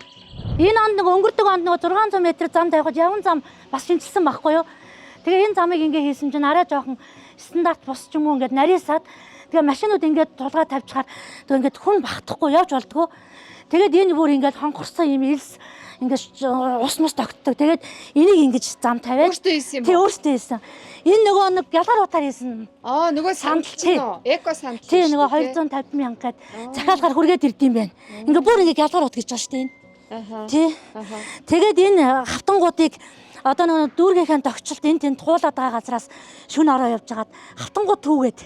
S12: Энэ онд нэг өнгөрдөг онд нэг 600 м зам тавихад яван зам бас шинжилсэн байхгүй юу? Тэгээ энэ замыг ингээ хийсэн чинь арай жоохон стандарт бус ч юм уу ингээд нарийсаад тэгээ машинууд ингээд тулгаа тавьчихаар тэгээ ингээд хүн багтахгүй явж болдгоо. Тэгээд энэ бүр ингээд хонхорсон юм элс ингээд ус мус тогтдог. Тэгээд энийг ингэж зам тавиад
S6: өөртөө хийсэн юм
S12: уу? Тий, өөртөө хийсэн. Энэ нөгөө нэг ялгаар утаар хийсэн.
S6: Аа, нөгөө сандал чинь үү? Эко сандал.
S12: Тий, нөгөө 250 мянга гээд захиалгаар хүргээд ирд юм байна. Ингээд бүр ингээд ялгаар ут гэж байгаа шүү дээ энэ.
S6: Аа.
S12: Тий. Тэгээд энэ хавтангуудыг одоо нөгөө дүүргийнхээ тогтчлт энэ тэнд туулаад байгаа газраас шүн ороо явж хагаад хавтангууд түүгээд.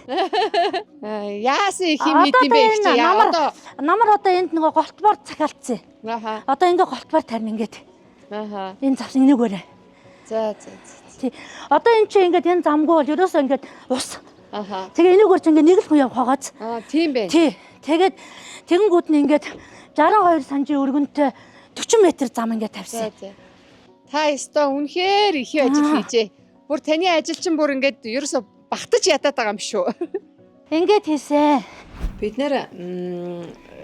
S6: Яасан их юм идэм бэ их чи яа одоо
S12: намар одоо энд нөгөө голтбор захиалцсан.
S6: Аха.
S12: Одоо ингээ голтбор тарина ингээд.
S6: Аха.
S12: Энэ завс энэгээрээ.
S6: За за за.
S12: Тий. Одоо энэ чи ингээд энэ замгүй бол ерөөсөө ингээд ус. Тэгээ энүүгээр ч ингээд нэг л хүн явах байгааз.
S3: Аа, тийм байх.
S12: Тий. Тэгээд тэгэнгүүт нь ингээд 62 санжийн өргөнтэй 40 м зам ингээд тавьсан.
S3: Та ёстой үнэхээр их ажил хийжээ. Бүр таны ажил чинь бүр ингээд ерөөсө багтаж ядаад байгаа юм шүү.
S12: Ингээд хийсэн.
S3: Бид нэр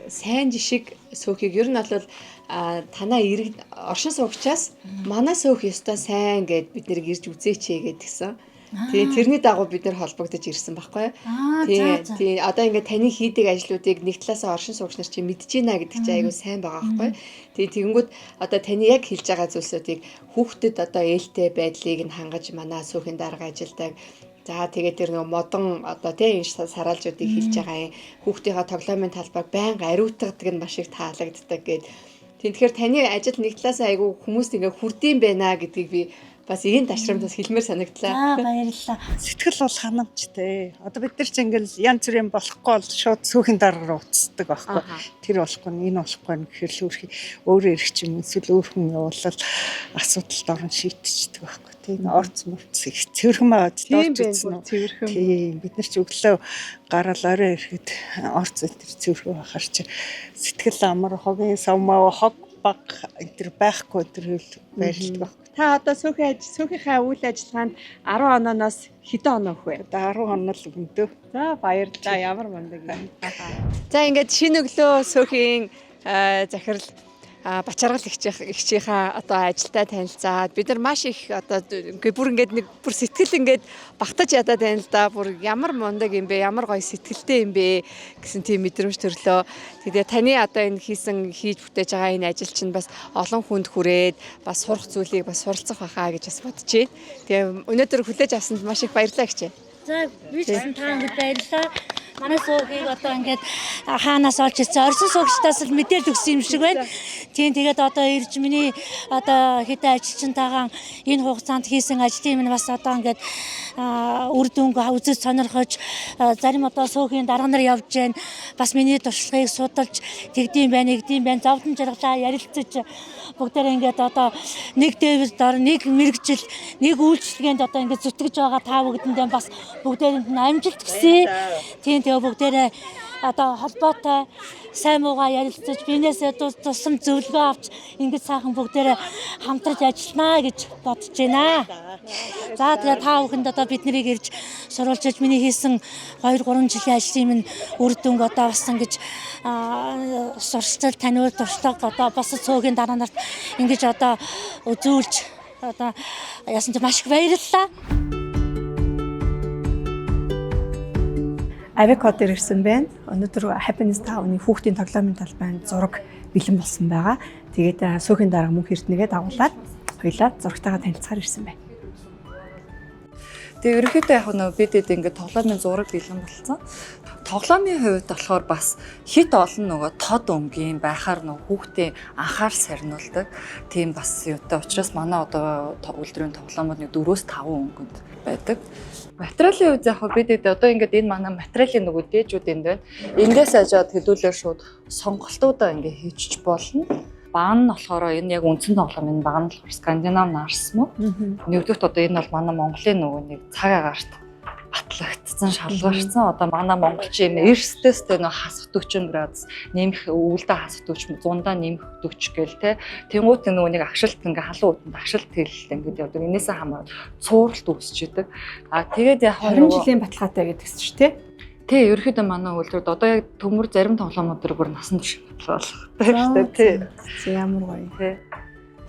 S3: сайн жишг сөөхийг ер нь бол танаа ирэг оршин суугчаас манай сөөх ёстой сайн гэд бид нэр ирж үзээч гэдгсэн. Тий, тэрний дагуу бид нэр холбогдож ирсэн байхгүй. Тий, тий, одоо ингээд таны хийдэг ажлуудыг нэг талаасаа оршин суугч нар чи мэдэж байна гэдэг чи айгүй сайн байгаа байхгүй. Тий, тэгэнгүүт одоо таны яг хэлж байгаа зүйлсүүдийг хүүхдэд одоо ээлтэй байдлыг нь хангаж манай сөхийн дарга ажилдаг. За тэгээд тэр нөгөө модон одоо тий энэ сараалжуудыг хэлж байгаа юм. Хүүхдийнхаа тоглоомын талбайг байнга ариутгадаг нь маш их таалагддаг гэд. Тэгэхээр таны ажил нэг талаасаа айгүй хүмүүст ингээ хүрдэм байна гэдгийг би бас энэ ташрамтаас хэлмээр санагдлаа.
S12: Аа, баярлалаа.
S13: Сэтгэл бол ханамжтай. Одоо бид нар ч ингээл янз бүрийн болохгүй бол шууд сүүхийн дарга руу уцдаг байхгүй. Тэр болохгүй, энэ болохгүй гэхээр л өөрөө ирэх юм эсвэл өөр хүн явуулал асуудалд орон шийтчихдэг байхгүй. Тийм орц мөрц их цэвэрхэн байгаа ч орж ирсэн үү. Тийм бид нар ч өглөө гараал орой ирэхэд орц энэ төр цэвэрхэн байхаар чи сэтгэл амар хогийн савмаа хог баг энэ төр байхгүй тэр байрладаг байхгүй.
S3: Та одоо сөөхийнхээ үйл ажиллагаанд 10 ононоос хэдэн оноо өгөх вэ?
S13: Одоо 10 оноо л өгөндөө.
S3: За баярлалаа. Ямар мундаг юм. За ингээд шинэ өглөө сөхийн захирал Бачаргал эгчийнхаа одоо ажилдаа танилцаад бид нар маш их одоо ингээ бүр ингээд нэг бүр сэтгэл ингээд багтаж ядаад байна л да. Бүр ямар мундаг юм бэ? Ямар гоё сэтгэлтэй юм бэ гэсэн тийм мэдрэмж төрлөө. Тэгээд таны одоо энэ хийсэн хийж бүтээж байгаа энэ ажил чинь бас олон хүнд хүрээд бас сурах зүйлийг бас суралцах байхаа гэж бас бодож байна. Тэгээ өнөөдөр хүлээж авсанд маш их баярлалаа гэж.
S12: За би ч гэсэн та бүхэнд баярлалаа. Манай суугийг одоо ингээд хаанаас олж ирсэн орсон суугчдаас л мэдээлэл өгсөн юм шиг байна. Тийм тэгээд одоо ирж миний одоо хэдэн ажилчинтайгаа энэ хугацаанд хийсэн ажлын минь бас одоо ингээд үр дүнг үзэж сонирхож зарим одоо суугийн дарга нар явж байна. Бас миний туршлагыг судалж тэгдэм байна, нэгдэм байна. Зовлон жаргалаа ярилцаж бүгдээрээ ингээд одоо нэг дээвэр дор нэг мэрэгжил, нэг үйлчлэгээнд одоо ингээд зүтгэж байгаа та бүгдэндээ бас бүгдээрэнд нь амжилт хүсье. Тийм тэгээ бүгдээрээ одоо холбоотой сайн муугаа ярилцаж биенээсээ тусам зөвлөгөө авч ингэж сайхан бүгдээрээ хамтарч ажилланаа гэж бодож байна. За тэгээ та бүхэнд одоо бид нарыг ирж сурвалжиж миний хийсэн 2 3 жилийн ажлын минь үр дүнг одоо бас ингэж сурчил таниул туршлага одоо бас цөөгийн дараа нарт ингэж одоо үзүүлж одоо яасан ч маш их баярлалаа.
S14: Авикод ирсэн байна. Өнөөдөр Happiness Town-ы хүүхдийн тоглоомын талбайн зураг бэлэн болсон байгаа. Тэгээд сүүхийн дарга мөнх эрдэнэгээ дагуулад хоёлаа зурагтайгаа танилцахаар ирсэн байна.
S15: Тэгээ ерөнхийдөө яг нөө бидэд ингээд тоглоомын зураг бэлэн болсон. Тоглоомын хувьд болохоор бас хит олон нөгөө тод өнгийн байхаар нөгөө хүүхдийн анхаарал сарниулдаг. Тийм бас юутай учраас манай одоо үйлдвэрийн тоглоомод нэг 4-5 өнгөнд байдаг. Материалын хувьд яг бидэд одоо ингээд энэ манай материалын нөгөө дээжүүд энд байна. Эндээс ажаад хэдүүлээ шууд сонголтуудаа ингээд хийчих болно. Баан нь болохоор энэ яг үндсэн тоглоом энэ баан нь болохоор Скандинав нарс мөн. Нэгдүгürt одоо энэ бол манай Монголын нөгөө нэг цаг агаарт батлагдсан, шалгарсан. Одоо манай монголчин юм эрсдээстэй нөгөө хасах 40 градус, нэмэх өвөлдөө хасах 40, зундаа нэмэх 40 гээл те. Тэнгуут нөгөө нэг агшилт ингээ халуун үтэнд агшилт хэлэлт ингээд явдаг. Энээсээ хамаарат цууралт үүсч идэг. А тэгээд яг
S14: 20 жилийн баталгаатай гэдгс чи те.
S15: Тий, ерөөхдөө манай үйлдвэрт одоо яг төмөр зарим тоглоомнууд төр бүр насан турш баталгаалах шүү дээ. Тий.
S14: Ямар гоё. Тий.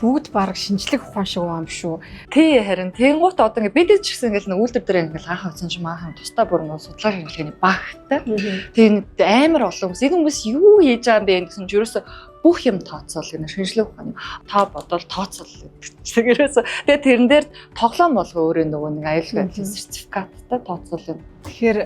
S14: Бүгд баг шинжлэх ухаан шиг юм шүү.
S15: Тий, харин тэнгуут одоо ингээ бид ч гэсэн ингээл нэг үйлдвэр дээр ингээл анх очсон чинь махан тусдаа бүр нөө судлаа шинжилгээний багтай. Тэгээ амар олон хүмүүс энэ хүмүүс юу хийж байгаа юм бэ гэсэн чинь ерөөсө бүх юм тооцоол гэнэ шинжлэх ухааны тоо бодвол тооцоол гэдэг чинь ерөөсө тэгээ тэрэн дээр тоглоом болго өөрөө нөгөө нэг аюулгүй байдлын сертификаттай тооцоол юм.
S14: Тэгэхээр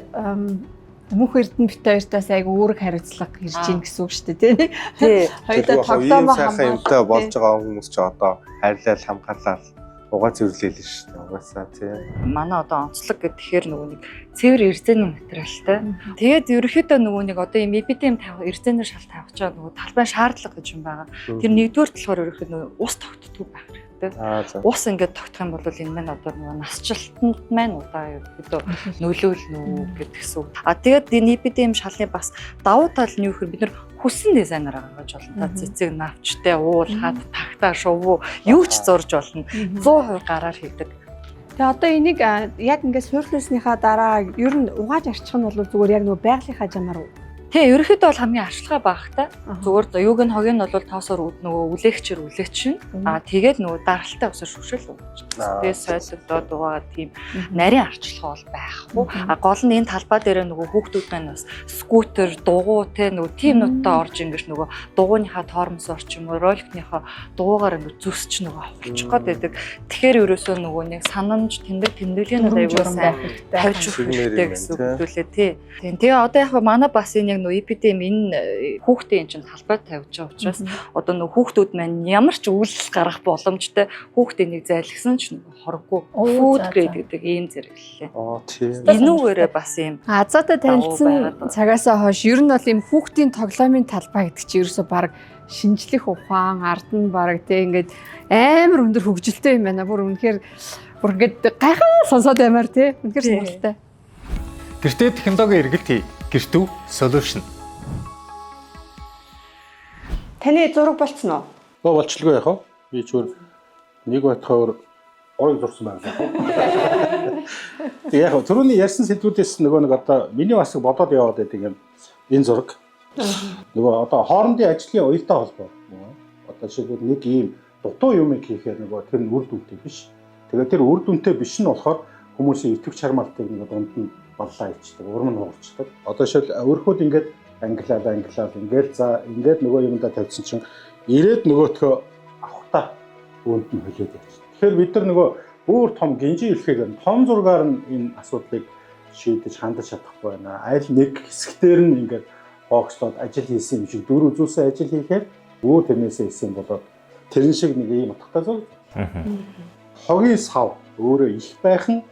S14: Мөнх Эрдэнэ бит хоёртаас айгу үүрэг хариуцлага ирж гин гэсэн үг шүү дээ тий.
S15: Тий.
S14: Хоёулаа тоглоомоо
S9: сайхан юмтай болж байгаа хүмүүс ч одоо хайрлал хамгаалал угаа цэвэрлээл шүү дээ. Угаасаа тий.
S15: Манай одоо онцлог гэхээр нөгөө нэг цэвэр эрзээний материалтай. Тэгээд ерөнхийдөө нөгөө нэг одоо ийм эпидем тавих эрзээнээр шал тавих чаа нөгөө талбай шаардлага гэж юм байгаа. Тэр нэгдүгээр болохоор ерөнхийдөө нөгөө ус тогтдгүй байх хэрэгтэй. гэдэг. Ус ингээд тогтох юм бол энэ маань одоо нөгөө насжилтанд маань удаа ерөөдөө нөлөөлнө үү гэдгсэн үг. А тэгээд энэ EPDM шалны бас давуу тал нь юу гэхээр бид нар хүссэн дизайнераа гаргаж болно. Та цэцэг, навчтай, уул, хад, тагтаа, шувуу юу ч зурж болно. 100% гараар хийдэг.
S14: Тэгээ одоо энийг яг ингээд суурлуулсныхаа дараа ер нь угааж арчих нь бол зүгээр яг нөгөө байгалийнхаа жамаар уу?
S15: Тий, ерөнхийдөө бол хамгийн арчилгаа багатай. Зүгээр юуг нь хогийг нь бол тоосоор нөгөө үлээгчээр үлээчин. Аа тэгээд нөгөө даралтай усаар шүршэл ууж. Тэгээд сойлогдоод угаагаад тийм нарийн арчилгаа бол байхгүй. А гол нь энэ талбай дээр нөгөө хүүхдүүд маань бас скутер, дугуй те нөгөө тийм нуттай орж ингэж нөгөө дугуйныхаа тормосоор ч юм уу, роликныхаа дугуйгаар ингэж зүсч нөгөө авахлчих гээд байдаг. Тэгэхээр ерөөсөө нөгөө нэг санамж тэмдэг тэмдэглээнүүд аягүй сайн тавьж өгөх хэрэгтэй гэсэн үг зүйлээ тий. Тэгээ одоо яг манай бас энэ яг нөгөө EPDM энэ хүүхдийн энэ чинь талбай тавьж байгаа учраас одоо нөгөө хүүхдүүд маань ямар ч үйлдэл гаргах боломжтой хүүхдийн нэг зайлгсан ч нөгөө хоргүй food grade гэдэг ийм зэрэглэлээ.
S5: Аа тийм.
S15: Энүүгээрээ бас ийм
S14: Азаатай танилцсан цагаасаа хойш ер нь бол ийм хүүхдийн тоглоомын талбай гэдэг чинь ерөөсөө баг шинжлэх ухаан ард нь баг тий ингээд амар өндөр хөгжилтэй юм байна. Бүр үнэхээр бүр ингээд гайхаа сонсоод баймаар тий. Үнэхээр сонирхолтой.
S2: Гэртээ технологи эргэлт хий. Гэртүү solution.
S3: Таны зураг болцсон уу?
S5: Оо болчлгүй яах вэ? Би ч өөр нэг байтхаар гурыг зурсан байна. Тэг яг түрүүний ярьсан сэдвүүдээс нөгөө нэг одоо миний бас бодоод яваад байдаг юм энэ зураг. Нөгөө одоо хоорондын ажлын уялдаа холбоо. Одоо жишээлбэл нэг ийм дутуу юм хийхээр нөгөө тэр нь үр дүнтэй биш. Тэгээд тэр үр дүнтэй биш нь болохоор хүмүүсийн итгэвч чармаалтыг нэг дунд нь баллаа ичдэг, урам нь хугарчдаг. Одоо жишээл өрхүүд ингээд ангилал ингээд за ингээд нөгөө юмдаа тавьсан чинь ирээд нөгөөтгөө авахтаа үүнд нь хөлөөд явчихдаг. Тэгэхээр бид нар нөгөө бүр том гинжин илхээг том зургаар нь энэ асуудлыг шийдэж хандаж чадахгүй байна. Аль нэг хэсэгтэр нь ингээд фокуслоод ажил хийсэн юм шиг дүр үзүүлсэн ажил хийхээр өөр тэрнээсээ хийсэн болоод тэрэн шиг нэг ийм утгатай зүйл. Хогийн сав өөрөө их байх нь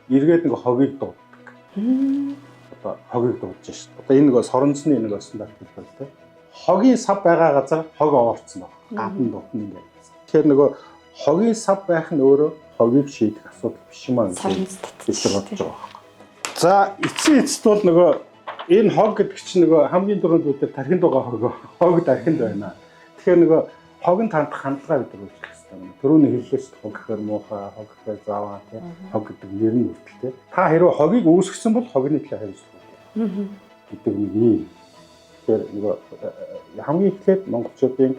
S5: эргээд нэг хогийг дууддаг. Одоо хогийг дуудаж шээ. Одоо энэ нөгөө соронзны нэг стандарт хэлбэр л дээ. Хогийн сав байгаа газар хог овоорцсон баг. Гадна дутна ингээд. Тэгэхээр нөгөө хогийн сав байх нь өөрөө хогийг шийдэх асуудал биш юм аа гэж бодож байгаа байхгүй. За эцсийн эцэст бол нөгөө энэ хог гэдэг чинь нөгөө хамгийн түрүүнд бид нар тархинд байгаа хог хог тархинд байна. Тэгэхээр нөгөө хог нь тандах хандлага бид нар үйлчлэх хэрэгтэй юм. Түрүүний хэллээ шүү дээ. Хог гэхээр муухай, хог гэхээр заваа тий. Хог гэдэг нэр нь хүртэл тий. Та хэрвээ хогийг үүсгэсэн бол хогны төлөө хариуцлага гэдэг нэг юм. Тэгэхээр нөгөө хамгийн эхлээд монголчуудын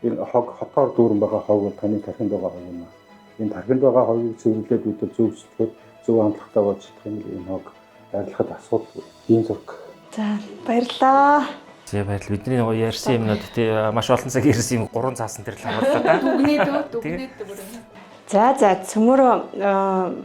S5: энэ хог хотоор дүүрэн байгаа хог бол таны тархинд байгаа хог юм аа. Энэ тархинд байгаа хогийг цэвэрлээд бид нар зөв сэтгэхэд зөв хандлагатай болж чадах юм л энэ хог арилгахад асуудалгүй. Ийм зураг.
S3: За баярлалаа.
S4: За баярлалаа. Бидний нөгөө ярьсан юмнууд тий маш олон цаг ярьсан юм 3 цаасан дээр л хамарлаа та.
S7: Дүгнээд бүр.
S3: За цөмөрөө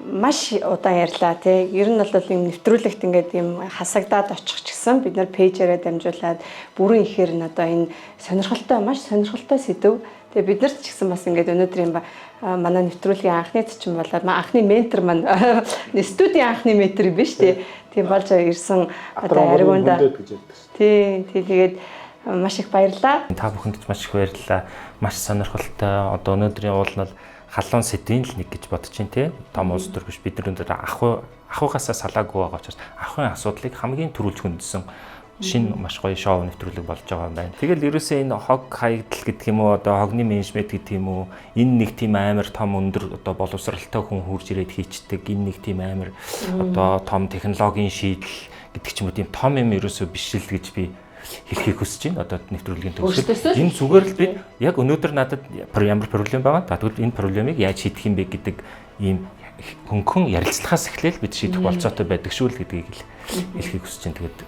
S3: маш удаан ярьлаа тий. Ер нь бол юм нэвтрүүлэгт ингээд юм хасагдаад очих ч гэсэн бид нар пэйжээрээ дамжуулаад бүрэн ихээр нь одоо энэ сонирхолтой маш сонирхолтой сэдв. Тэгээ бид нарт ч гэсэн бас ингээд өнөөдөр юм манай нэвтрүүлгийн анхны зочин болоод анхны ментор маань студийн анхны ментор юм биш тий. Тийм болж ирсэн одоо ариунда. Тий, тэгээд маш их баярлалаа.
S4: Та бүхэнд маш их баярлалаа. Маш сонирхолтой. Одоо өнөөдрийн уул нь халуун сэдвийн л нэг гэж бодож чинь тий. Том улс төр биш бид нар өнөөдөр ахуйгаасаа салаагүй байгаа учраас ахуйн асуудлыг хамгийн түрүүлж хөндсөн шинэ маш гоё шоу нэвтрүүлэг болж байгаа юм байна. Тэгэл ерөөсөө энэ хог хаягдал гэдэг юм уу, одоо хогны менежмент гэдэг юм уу, энэ нэг тийм амар том өндөр одоо боловсралтай хүн хурж ирээд хийчдэг, энэ нэг тийм амар одоо том технологийн шийдэл гэдэг ч юм уу тийм том юм ерөөсөө биш л гэж би хэлхийг хүсэж байна. Одоо нэвтрүүлгийн төгсгөл. Энэ зүгээр л бид яг өнөөдөр надад ямар проблем байгаа. Тэгвэл энэ проблемыг яаж шийдэх юм бэ гэдэг ийм хөнгөн ярилцлагаас эхлээл бид шийдэх болцоотой байдаг шүү л гэдгийг л хэлхийг хүсэж байна. Тэгээд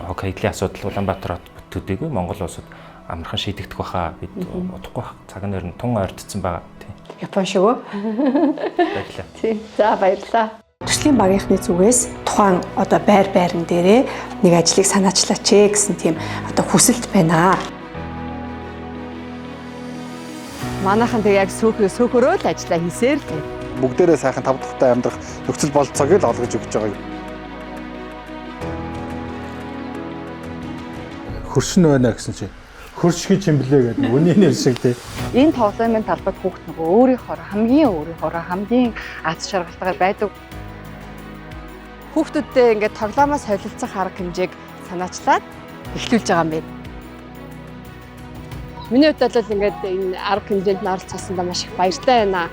S4: хог хаягдлын асуудал Улаанбаатар хот төдийгүй Монгол улсад амархан шийдэгдэх байхаа бид удахгүй бах. Цаг нь ер нь тун ойртсон байгаа. Тийм.
S3: Япон шиг үү?
S4: Баярлалаа.
S3: Тийм. За баярлалаа. Төслийн багийнхны зүгээс тухайн одоо байр байран дээрээ нэг ажлыг санаачлаач ээ гэсэн тийм одоо хүсэлт байна.
S14: Манайхан тэг яг сөөхөрөө л ажиллаа хийсээр л.
S5: Бүгдээрээ сайхан тав тухтай амьдрах нөхцөл бололцоог л олгож өгч байгаа. Хөршин байна гэсэн чинь Хөршгий чимблээ гэдэг үний нэр шиг тий.
S14: Энэ тоглоомын талбайд хүүхд нөгөө өөрийнхөө хамгийн өөрийнхөө хамгийн аз жаргалтайгаар байдаг. Хүүхдүүдтэй ингээд тоглоомоо солилцох арга хэмжээг санаачлаад эхлүүлж байгаа юм байна. Миний хувьд бол ингээд энэ арга хэмжээнд нь оролцсондоо маш их баяртай байна.